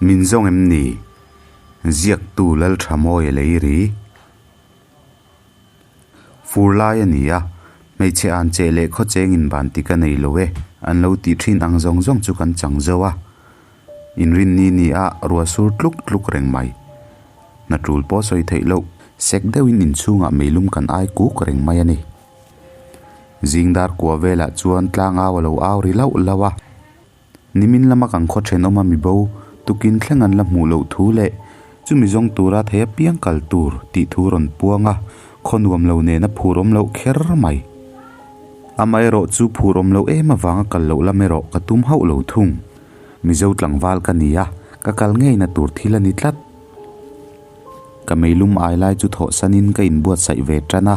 Min zawng em ni? Ziaktu Lalthamawi a lei ri. Fur lai a ni a, hmeichhe an cheh leh khawcheng in ban tik a nei lo e, an lo tih thin ang zawng zawng chu kan chang zo a. Inrinni ni a ruah sur tluk tluk reng mai. Hna tul pawh sawi theih loh, sek deuhin inchhungah meilum kan ai kuk reng mai a ni. Zing dar kua velah chuan tlangau a lo au ri lauh lauh a. Nimin lama kan khaw thenawma mibo tukin thleng an la hmuh loh thu leh chumi zawng tura thei apiang kal tur tih thu rawn puang a, khaw nuam lo nena phur awm loh kher mai. Amaherawh chu phur awm loh em avanga kal loh lam erawh ka tum hauh lo thung. Mizo tlangval ka ni a, ka kal ngeina tur thil a ni tlat. Ka meilum ai lai chu thawhsanin ka inbuatsaih ve tan a,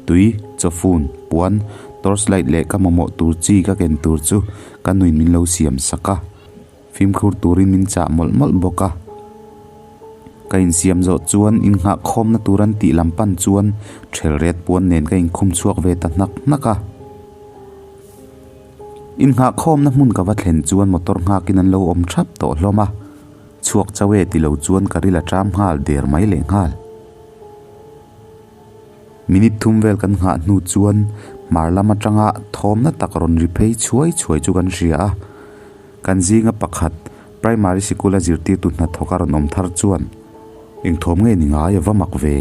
tui, chawfun, puan, torch light leh ka mamawh tur chi ka ken tur chu ka nuin min lo siam sak a, fimkhur turin min chah mawlh mawlh bawk a. Ka insiam zawh chuan innghah khawmna tur an tih lam pan chuan thelret puan nen ka inkhum chhuak ve ta hnak hnak a. Innghah khawmna hmun ka va thlen chuan motor nghakin an lo awm thap tawh hlawm a. Chhuak chau e ti lo chuan ka ril a ṭam nghal der mai leh nghal. Minute thum vel kan nghah hnu chuan hmar lam atanga thawmna tak rawn ri phei chhuai chhuai chu kan hria a. Kan zinga pakhat primary sikul a zirtirtu hnathawk a rawn awm thar chuan eng thawm nge ni ngai a va mak ve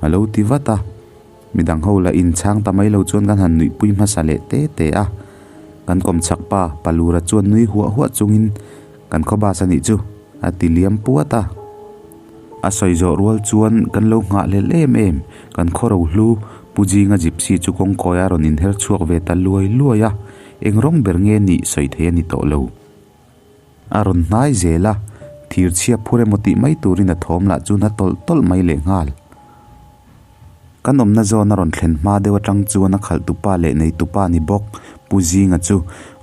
a lo ti vat a. Midang ho la inchhang ta mai lo chuan kan han nuihpui hmasa leh te te a. Kan kawmchhak pa Palura chuan nui huah huah chungin Kan khaw bus a nih chu, a ti liam puat a. A sawi zawh rual chuan kan lo nghah hlel em em, kan khaw ro hlu Pu Jinga Gypsy chu kawngkawi a rawn inher chhuak ve ta luai luai a, eng rawng ber nge nih sawi thei a ni tawh lo. A rawn hnai zel a, thir chhia phur emaw tih mai turin a thawm lah chu na tawlh tawlh mai lehnghal. Kan awmna zawn a rawn thlen hma deuh atang chuan a khalh tupa leh nei tupa ni bawk Pu Zinga chu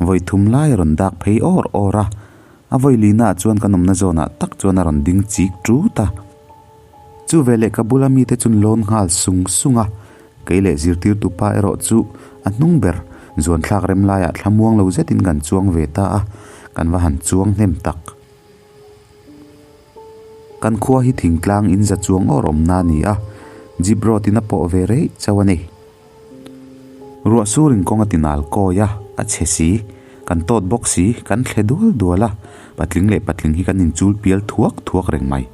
vawi thum lai a rawn dak phei awr awr a. A vawi lina ah chuan kan awmna zawnah tak chuan a rawn ding chik tut a. Chu veleh ka bula mite chu an lawn nghal sung sung a, kei leh zirtir tupa erawh chu a hnung ber zuan thlak rem laiah thlamuang lo zetin kan chuang ve ta a, kan va han chuang hnem tak. Kan khua hi thingtlang in za chuang awr awmna a ni a, jeep road in a pawh ve rei chauh a ni. Ruah sur in kawng a ti nal kawi a, a chhe si, kan tawt bawk si, kan thle dual dual a, patling leh patling hi kan inchul pial thuak thuak reng mai.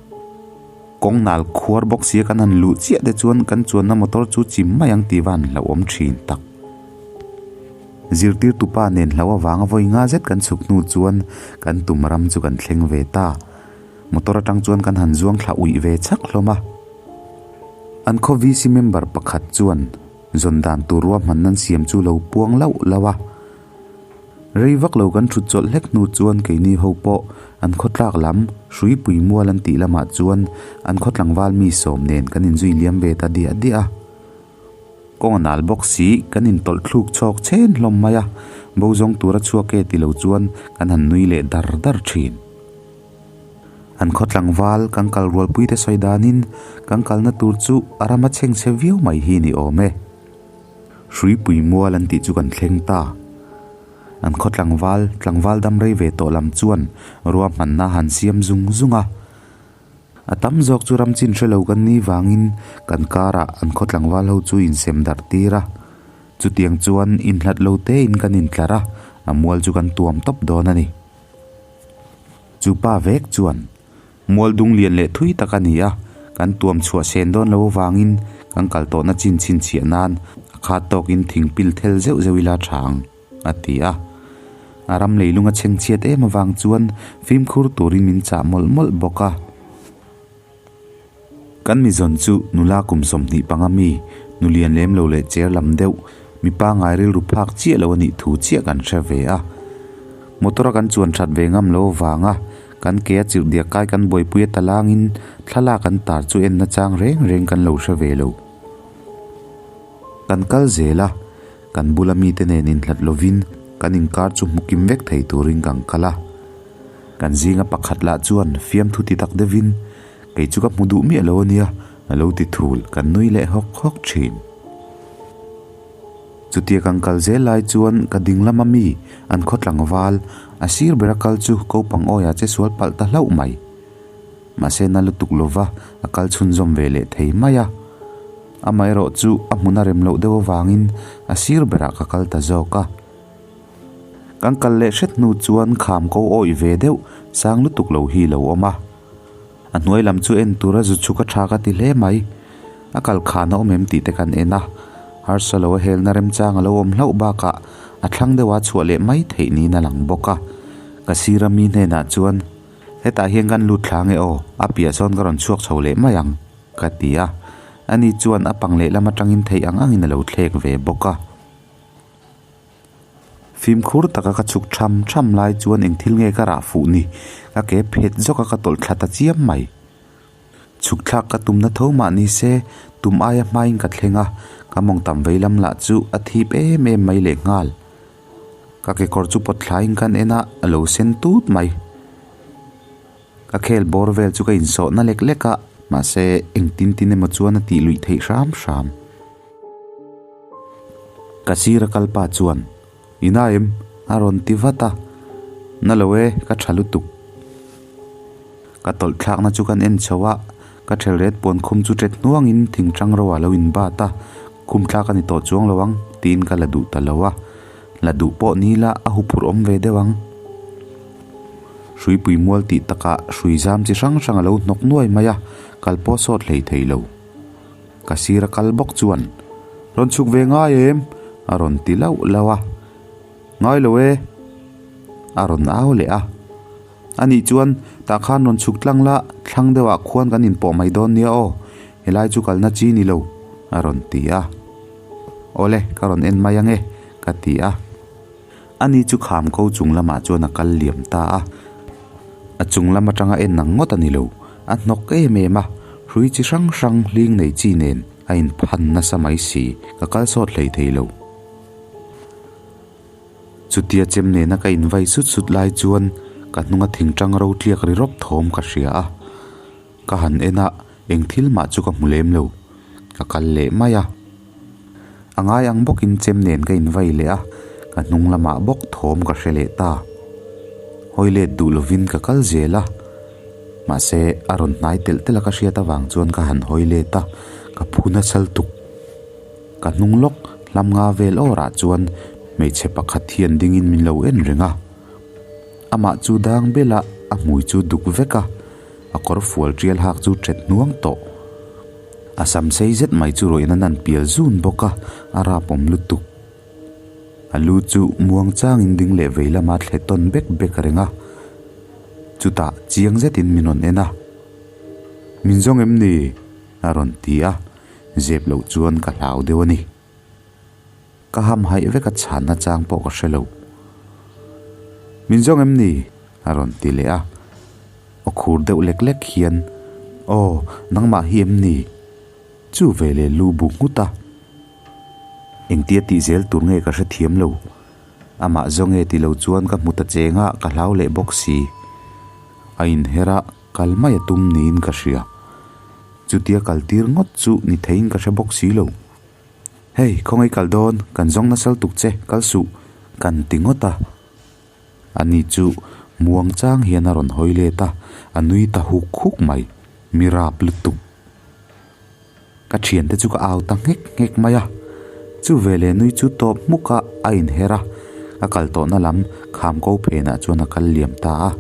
Kawng nal khuar bawk sia kan han luh chiah te chuan kan chuanna motor chu chim mai ang tih va han hlauhawm thin tak. Zirtirtu pa nen hlo avanga vawi nga zet kan chhuk hnu chuan kan tum ram chu kan thleng ve ta. Motor atang chuan kan han zuang thla uih ve chak hlawm a. An khaw VC member pakhat chuan zawn dan tur ruahman nan siam chu lo puang lauh lauh a. Rei vak lo kan thut chawlh hlek hnu chuan keini ho pawh an khawtlak lam Hruipui mual an tih lamah chuan an khaw tlangval mi sawm nen kan inzui liam ve ta diah diah a. Kawng a nal bawk si, kan intawlh thluk chhawk chhen hlawm mai a, bo zawng tura chhuak e ti lo chuan kan han nui leh dar dar thin. An khaw tlangval kan kal rualpuite sawi danin kan kalna tur chu a rama chhengchhe viau mai hi ni awm e. Hruipui mual an tih chu kan thleng ta. An khaw tlangval, tlangval dam rei ve tawh lam chuan ruahmanna han siam zung zung a. A tam zawk chu ram chin hre lo kan nih vangin kan karah an khaw tlangval ho chu insem darh tir a. Chutiang chuan inhlat lo tein kan intlar a, a mual chu kan tuam tawp dawn a ni. Chu pa vek chuan mual dung lian leh thui tak a ni a, kan tuam chhuah sen dawn lo avangin kan kal tawhna chin chhinchhiah nan a khat tawkin thing pil thel zeuh zeuh ila tha ang. a ti a. A ram leilung a chhengchhiat em avang chuan fimkhur turin min chah mawlh mawlh bawk a. Kan mizawn chu nula kum 25 mi, nulian lem lo leh cher lam deuh, mipa ngai rilru phak chiah lo a nih thu chiah kan hre ve a. Motor a kan chuan that ve ngam lo avanga kan ke a chirh diak kai kan buaipui a talangin thlalak an tar chu en nachang reng reng kan lo hre ve lo. Kan kal zel a. Kan bula mite nen inhlat lovin kan inkar chu hmu kim vek thei turin kan kal a. Kan zinga pakhat lah chuan fiamthu ti tak deuhin, Kei chu ka hmu duh miah lo ania, a lo ti thul, kan nui leh hawk hawk thin. Chutia kan kal zel lai chuan ka ding lama mi, an khaw tlangval, a sir bera kal chu kopang awia che sual palh ta hlauh mai. Mahse na lutuk lova a kal chhunzawm ve leh thei mai a. Amaherawh chu a hmun a rem loh deuh avangin a sir berah ka kal ta zawk a. Kan kal leh hret hnu chuan kham ko awih ve deuh sang lutuk lo hi lo awm a. A hnuai lam chu en tura zu chhuk a tha ka ti hle mai. A kal khan a awm em tih te kan en a. Harsa lo a helna remchang a lo awm hlauh bakah a thlang deuha chhuah leh mai theih niin a lang bawk a. Ka sira mi hnenah chuan, Hetah hian kan lut thla nge aw, a piah sawn ka rawn chhuak chho leh mai ang, ka ti a. Ani chuan a pang lehlam atangin theih ang angin a lo thlek ve bawk a. Fimkhur taka ka chhuk tham tham lai chuan eng thil nge ka rah fuh ni? Ka ke phet zawk a ka tawlh thla ta chiam mai. Chhuk thlak ka tumna tho mah ni se, tum aia hmain ka thleng a, ka mawng tam vei lam lah chu a thip em em mai lehnghal. Ka kekawr chu pawt thlain kan en a, a lo sen tut mai. Ka khel bawr vel chu ka insawhna lek lek a, mahse engtin tin emaw chuan a tih luih theih hram hram. Ka sir a kal pa chuan, I na em? a rawn ti vat a, Na lo e, ka tha lutuk. Ka tawlh thlakna chu kan en chho a, ka thel ret puan khum chu tet hnuangin thingtang ro ah lo in bat a, khum thlak a ni tawh chuang lo ang tiin ka la duh ta lo a, la duh pawh ni la a huphurh awm ve deuh ang. Hruipui mual tih takah hrui zam chi hrang hrang a lo hnawk nuai mai a, kal pawh sawt hlei thei lo. Ka sir a kal bawk chuan, Rawn chhuk ve ngai em? a rawn ti lauh lauh a. Ngai lo e, a rawn au leh a. Anih chuan, tah khan rawn chhuk tlang la, thlang deuhah khuan kan inpawh mai dawn nia aw, helai chu kalna chi ni lo, a rawn ti a. Awle, ka rawn en mai ange, ka ti a. Ani chu kham ko chung lamah chuan a kal liam ta a. A chung lam atanga en ang ngawt a ni lo, a hnawk em em a, hrui chi hrang hrang hling nei chi nen a inphan nasa mai si, ka kal sawt hlei thei lo. Chutia chem nena ka invai sut sut lai chuan ka hnunga thingtang ro tliak ri rawp thawm ka hria a, ka han en a, eng thil mah chu ka hmu lem lo, ka kal leh mai a. A ngai ang bawkin chem nen ka invai leh a, ka hnung lamah bawk thawm ka hre leh ta. Hawi let duh lovin ka kal zel a, mahse a rawn hnai telh telh a ka hriat avang chuan ka han hawi let a, ka phu nasa lutuk. Ka hnung lawk hlam nga vel awrah chuan hmeichhe pakhat hian dingin min lo en reng a. Amah chu dang bela a hmui chu duk vek a, a kawr fual tial hak chu ṭhet hnuang tawh. A sam sei zet mai chu rawih nan an pial zun bawk a, a rap awm lutuk. A lu chu muang changin ding leh vei lama thle tawn bek bek reng a. Chutah chiang zetin min rawn en a. Min zawng em ni? a rawn ti a. Zep loh chuan ka hlau deuh a ni. Ka ham haih vek a chhanna chang pawh ka hre lo. Min zawng em ni? a rawn ti leh a. Aw khur deuh lek lek hian, Aw, nangmah hi em ni? Chu ve leh lu bu nghut a. Engtia tih zel tur nge ka hrethiam lo. Amah zawng e ti lo chuan ka hmu ta cheng a, ka hlau leh bawk si. A inher a. Kal mai a tum niin ka hria. Chutia kal tir ngawt chu ni theiin ka hre bawk si lo. Hei, khawngaih kal dawn, kan zawng nasal tuk che, kal suh, kan ti ngawt a. Ani chu muang chang hian a rawn hawi let a, a nui ta huk huk mai, mi rap lutuk. Ka thiante chu ka au ta nghek nghek mai a, chu veleh nui chu tawp hmuk a a inher a, a kal tawhna lam kham ko phenah chuan a kal liam ta a,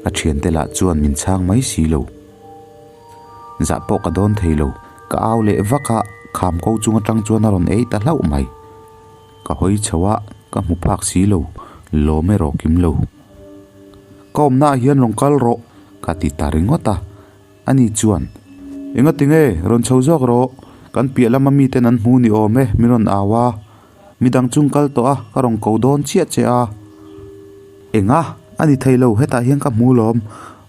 ka thiante lah chuan min chhang mai si lo. Zah pawh ka dawn thei lo, ka au leh vak a, kham ko chung atang chuan a rawn ei ta hlauh mai. Ka hawi chho a, ka hmu phak si lo, lawm erawh kim lo. Ka awmnaah hian rawn kal rawh, ka ti ta ringawt a. Ani chuan, Enga tinge, rawn chho zawk rawh, kan piah lama miten an hmu ni awm e, min rawn au a. Midang chung kal tawh a, ka rawn ko dawn chiah che a. Enga? A ni thei lo, hetah hian ka hmu lawm,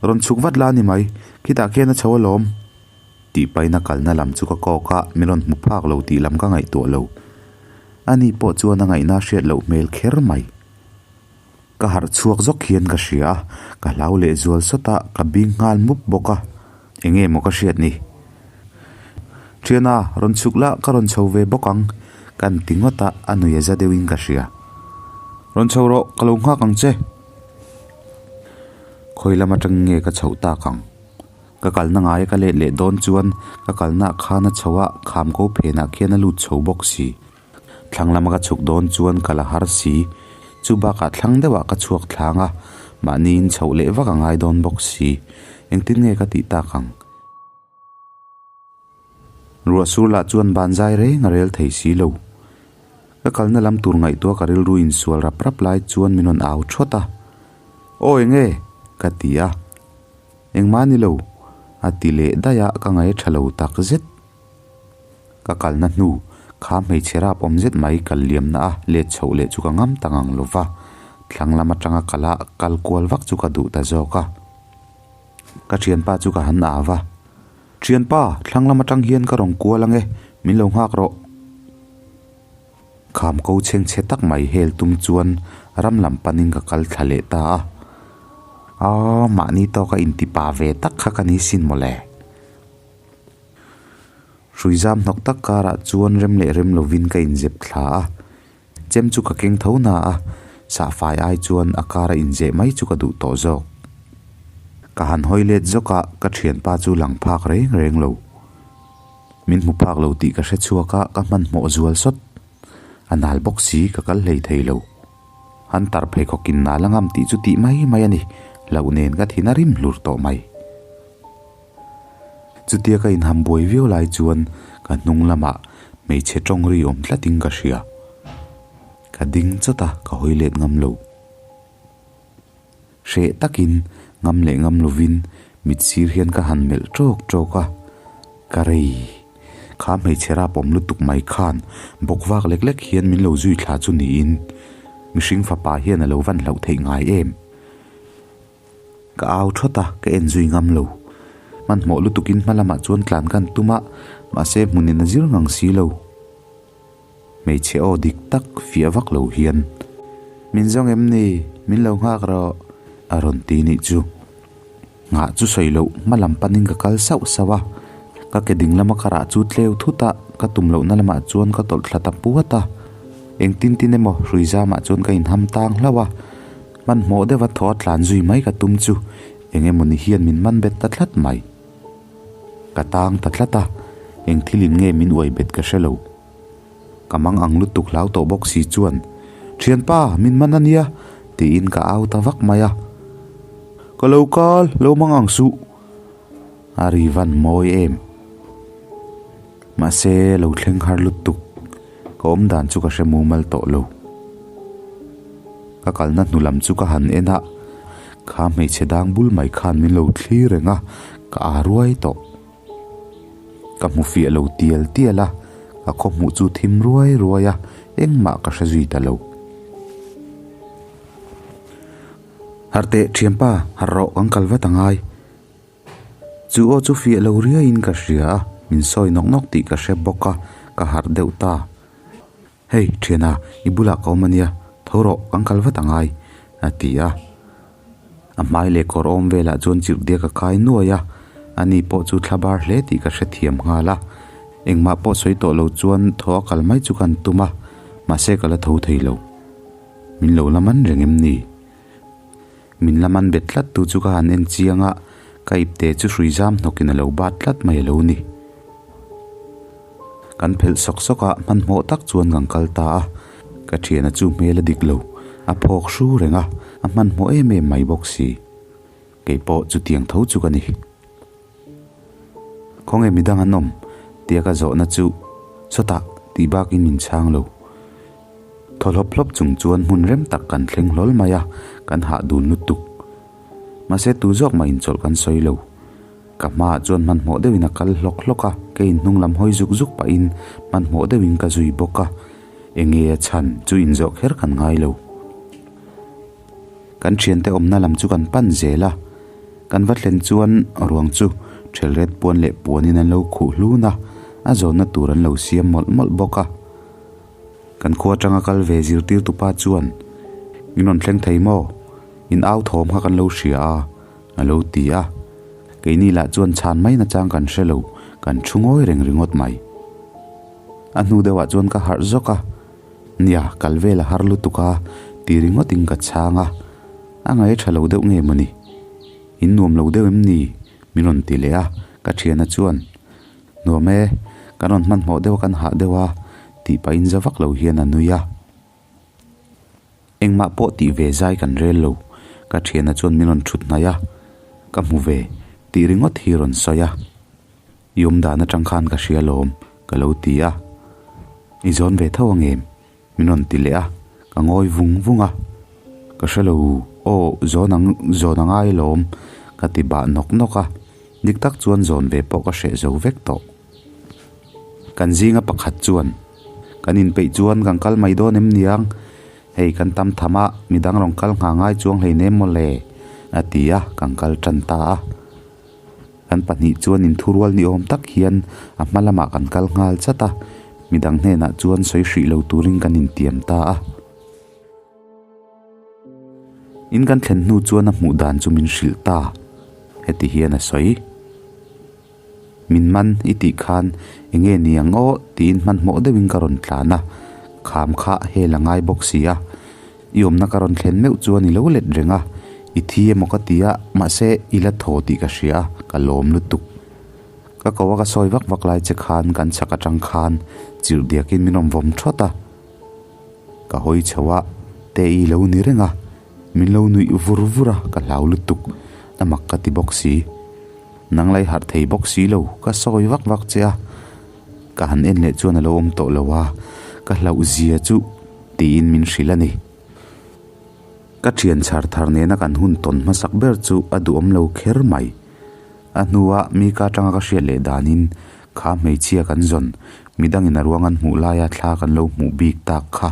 rawn chhuk vat la ni mai, khitah khian a chho alawm. Tih paina kalna lam chu ka kawk a, min rawn hmu phak lo tih lam ka ngaihtuah lo. Ani pawh chuan a ngaihna hriat loh hmel kher mai. Ka harh chhuak zawk hian ka hria a, ka hlau leh zual sawt a, ka bing nghal mup bawk a, enge maw ka hriat ni? Thiana, rawn chhuk la, ka rawn chho ve bawk ang, kan ti ngawt a, a nui a za deuhin ka hria. Rawn chho rawh, ka lo nghak ang che. Khawi lam atang nge ka chhoh tak ang? Ka kalna ngaia ka let leh dawn chuan ka kalna khan a chho a, kham ko phenah khian a lut chho bawk si. Thlang lama ka chhuk dawn chuan ka la har si. Chu bakah thlang deuhah ka chhuak thlang a, mahniin chhoh leh vak a ngai dawn bawk si. Engtin nge ka tih tak ang? Ruah sur lah chuan ban zai reng a rel thei si lo. Ka kalna lam tur ngaihtuah ka rilru insual rap rap lai chuan min rawn au thawt a. Aw eng e? ka ti a. Engmah ni lo, a ti leh daih a, ka ngaih tha lo tak zet. Ka kalna hnu, kha hmeichhe rap awm zet mai kal liamna a let chhoh leh chu ka ngam ta ngang lo va, thlang lam atanga kal a kal kual vak chu ka duh ta zawk a. Ka thianpa chu ka han au va. Thianpa, thlang lam atang hian ka rawn kual ange, min lo nghak rawh. Kham ko chhengchhe tak mai hel tum chuan ram lam panin ka kal thla leh ta a. Aaa, mahni tawka intipa ve tak kha ka ni sin mawle. Hrui zam hnawk tak karah chuan rem leh rem lovin ka inzep thla a. Chem chu ka keng tho na a, sahfai ai chuan a kara inzeh mai chu ka duh tawh zawk. Ka han hawi let zawk a, ka thianpa chu lang phak reng reng lo. Min hmu phak lo tih ka hre chhuak a, ka hmanhmawh zual sawt. A nal bawk si, ka kal hlei thei lo. Hunter pheikhawkin nal a ngam tih chu tih mai mai a ni, hlauh nen ka thin a rim hlur tawh mai. Chutia ka inham buai viau lai chuan ka hnung lamah hmeichhe tawng ri awm tlatin ka hria. Ka ding chawt a, ka hawi let ngam lo. Hreh takin ngam leh ngam lovin mit sir hian ka han melh tawk tawk a, ka rei. Kha hmeichhe rap awm lutuk mai khan bawk vak lek lek hian min lo zui thla chu niin mihring fapa hian a lo van hlauh theih ngai em. Ka au thawt a, ka en zui ngam lo. Hmanhmawh lutukin hma lamah chuan tlan kan tum a, mahse hmunin a zir ngang si lo. Hmeichhe aw dik tak fiah vak lo hian, Min zawng em ni? Min lo nghak rawh, a rawn ti nih chu. Nghah chu sawi loh, hma lam panin ka kal sauh sauh a. Ka ke ding lama ka rah chu tleu thut a, ka tum lohna lamah chuan ka tawlh thla ta puat a. Engtin tin emaw hrui zamah chuan ka inham tang hlauh a. Hmanhmawh deuha thaw a tlan zui mai ka tum chu eng emawni hian min man bet ta tlat mai. Ka tang ta tlat a, eng thilin nge min uai bet ka hre lo. Ka mang ang lutuk hlau tawh bawk si chuan, Thianpa, min man a nia, tiin ka au ta vak mai a. Ka lo kal, lo mang ang suh. A ri van mawi em. Mahse, lo thleng har lutuk. Ka awm dan chu ka hre mumal tawh lo. Ka kalna hnu lam chu ka han en a, kha hmeichhe dang bul mai khan min lo thlir reng a, ka aa ruai tawh. Ka hmu fiah lo tial tial a, ka khaw hmuh chu thim ruai ruai a, engmah ka hre zui ta lo. Harh teh thianpa, harh rawh kan kal vat angai. Chu aw chu fiah lo riaiin ka hria a, min sawi nawk nawk tih ka hre bawk a, ka harh deuh ta. Hei, thiana, i bulah ka awm ania, tho rawh, kan kal vat angai, a ti a. A hmai leh kawr awm velah chuan chirhdiak a kai nuai a, ani pawh chu thla bar hle tih ka hrethiam nghal a. Engmah pawh sawi tawh lo chuan thaw a kal mai chu kan tum a, mahse ka la tho thei lo. Min lo la man reng em ni? Min la man bet tlat tu chu ka han en chiang a, ka ipte chu hrui zam hnawkin a lo bat tlat mai a lo ni. Kan phelh sawk sawk a, hmanhmawh tak chuan kan kal ta a, ka thiana chu hmel a dik lo, a phawk hru reng a, a hmanhmawh em em mai bawk si. Kei pawh chutiang tho chu ka ni. Khawnge midang an awm? tia ka zawhna chu sawtah tih bakin min chhang lo. Thaw hlawp hlawp chung chuan hmun rem tak kan thleng hlawl mai a, kan hah dun lutuk. Mahse tu zawk mah inchawlh kan sawi lo. Ka hmaah chuan hmanhmawh deuhin a kal hlawk hlawk a, ka inhnung lam hawi zuk zuk pahin hmanhmawh deuhin ka zui bawk a, enge a chhan chu inzawh kher kan ngai lo. Kan thiante awmna lam chu kan pan zel a, kan va thlen chuan ruang chu thelret puan leh puanin an lo khuh hlun a, a zawnna tur an lo siam mawlh mawlh bawk a. Kan khua atanga kal ve zirtirtu pa chuan, Min rawn thleng thei maw? In au thawm kha kan lo hria a, a lo ti a. Keini lah chuan chhan mai nachang kan hre lo, kan thu ngawi reng ringawt mai. A hnu deuhah chuan ka harh zawk a, Nia, kal vel a har lutuk a, ti ringawtin ka chhang a. A ngaih tha lo deuh nge mawni? In nuam lo deuh em ni? Min rawn ti leh a, ka thiana chuan, Nuam e, kan rawn hmanhmawh deuh a kan hah deuh a, tih pahin za vak lo hian a nui a. Engmah pawh tih ve zai kan rel lo, ka thiana chuan min rawn thut hnaih a, ka hmu ve tih ringawt hi rawn sawi a. I awm dan atang khan ka hria lawm, ka lo ti a. I zawn ve tho angem? Min rawn ti leh a, ka ngawi vung vung a. Ka hre lo, aw zawn ang, zawn a ngai alawm, ka ti bah nawk nawk a. Dik tak chuan zawn ve pawh ka hreh zo vek tawh. Kan zinga pakhat chuan, Kan inpeih chuan kan kal mai dawn em niang? Hei kan tam tham a, midang rawn kal nghah ngai chuang hleinem maw le? a ti a, kan kal tan ta a. Kan pahnih chuan inthurual ni awm tak hian a hma lamah kan kal nghal chat a, midang hnenah chuan sawi hrih lo turin kan intiam ta a. In kan thlen hnu chuan a hmuh dan chu min hrilh ta, heti hian a sawi. Min man i tih khan enge ni ang aw tiin hmanhmawh deuhin ka rawn tlan a, kham kha hel a ngai bawk si a. I awmna ka rawn thlen meuh chuan i lo let reng a, i thi emaw ka ti a, mahse i la thaw tih ka hria a, ka lawm lutuk. Ka ko a ka sawi vak vak lai che khan kan chhak atang khan chirh diakin min rawn vawm thawt a. Ka hawi chho a, te i lo ni reng a, min lo nuih vur vur a, ka hlau lutuk, a mak ka ti bawk si. Nang lai harh thei bawk si lo, ka sawi vak vak che a. Ka han en leh chuan a lo awm tawh lo a, ka hlauh zia chu tiin min hrilh a ni. Ka thian chhar thar nena kan hun tawn hmasak ber chu a duhawm lo kher mai. A hnua mi ka atanga ka hriat leh danin kha hmeichhia kan zawn, midangin a ruang an hmuh laia thla kan lo hmuh bik tak kha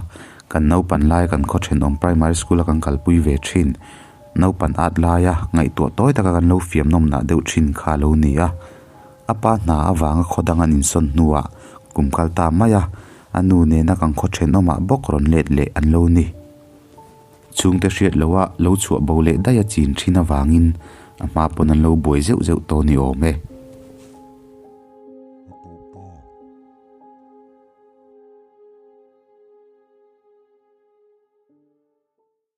kan naupan laia kan khaw thenawm primary school a kan kalpui ve thin. Naupan at laia ngaihtuah tawi taka kan lo fiam nawmnah deuh thin kha a lo ni a. A pa hna avanga khaw dang an insawn hnuah kum kal ta mai a, a nu nena kan khaw thenawmah bawk rawn let leh an lo ni. Chhungte hriat loha lo chhuah bo leh daih a chin thin avangin a hma pawn an lo buai zeuh zeuh tawh ni awm e.